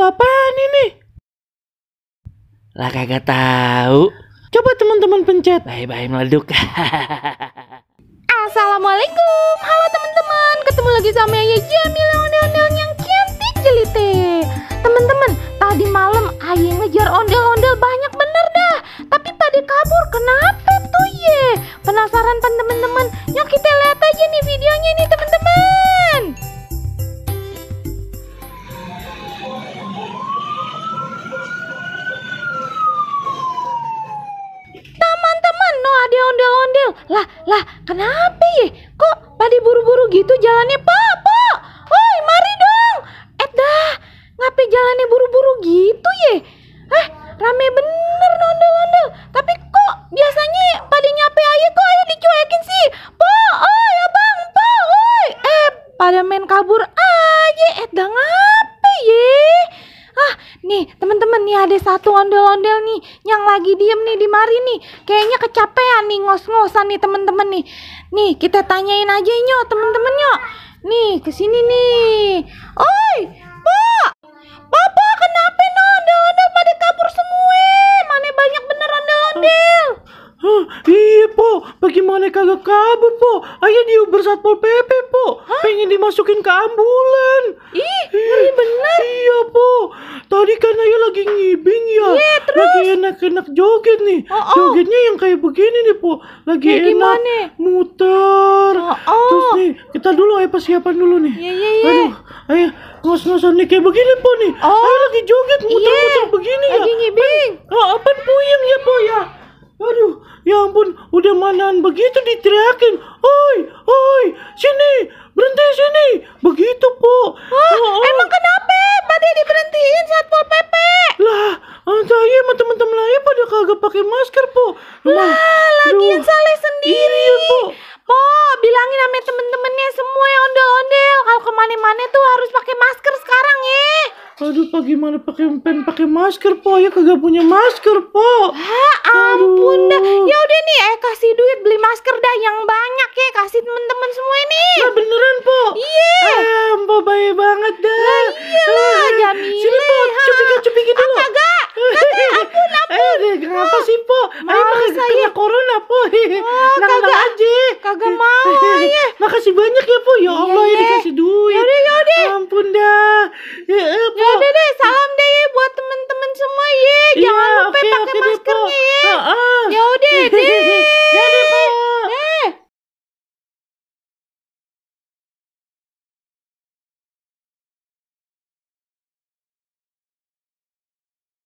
apaan ini? Lah kagak tahu. Coba teman-teman pencet. Bye-bye meleduk. Assalamualaikum. Halo teman-teman. Ketemu lagi sama Ayah Jamil ondel-ondel yang cantik jelite. Teman-teman, tadi malam Ayah ngejar ondel-ondel banyak bener dah. Tapi pada kabur. Kenapa tuh ye? Penasaran kan teman-teman? Yuk kita lihat aja nih videonya nih teman-teman. Teman-teman, no ada ondel-ondel. Lah, kenapa ya? Kok pada buru-buru gitu jalannya, Pak? Oi, mari dong. Dah, ngapain jalannya buru-buru gitu ya? Rame bener ondel-ondel. Tapi kok biasanya pada nyampe Ayah kok Ayah dicuekin sih? Pak, oi, abang, Pak, oi. Pada main kabur aja. Dah ngapa ya? Nih teman-teman, nih ada satu ondel-ondel nih yang lagi diem nih di mari nih. Kayaknya kecapean nih, ngos-ngosan nih teman-teman nih. Nih kita tanyain aja nyok teman-teman nyok. Nih kesini nih. Oi, Pak, Papa kenapa no ondel-ondel pada kabur semua? Mana banyak bener ondel-ondel. Iya po, bagaimana kagak kabur po? Ayah di Uber Satpol PP po. Pengen dimasukin ke ambulan. Ih, ngeri bener. Iya po, tadi kan Ayah lagi ngibing ya. Iya, terus? Lagi enak-enak joget nih. Jogetnya yang kayak begini nih po. Lagi Kayak enak gimana? muter. Terus nih, kita dulu Ayah persiapan dulu nih. Iya. Aduh, Ayah ngos-ngosan nih kayak begini po nih. Ayah lagi joget muter-muter begini ya. Lagi ngibing. Apaan puyeng ya po ya? Aduh, ya ampun, udah manaan begitu diteriakin. Oi, sini, berhenti sini. Begitu po. Emang kenapa? Pada diberhentiin Satpol PP. Lah, saya sama teman-teman Ayah pada kagak pakai masker po. Lagian salah sendiri. Iya po. Po, bilangin sama temen-temennya semua yang ondel-ondel kalau kemana-mana tuh harus pakai masker sekarang ya. Aduh, gimana pakai masker po? Ayah kagak punya masker po. Ampun dah. Ya udah nih, kasih duit beli masker dah yang banyak ya, kasih temen-temen semua ini. Lah beneran po? Iya. Po baik banget dah. Iyalah, Jamile. Sini po, cupikin dulu. Kagak, ampun. Kenapa sih po? Ayah Males pakai kena corona po. Nang aja. Kagak mau Ayah. Makasih banyak ya po. Ya Allah, Iya. ini dikasih duit. Yaudah. Ampun dah. Ya po.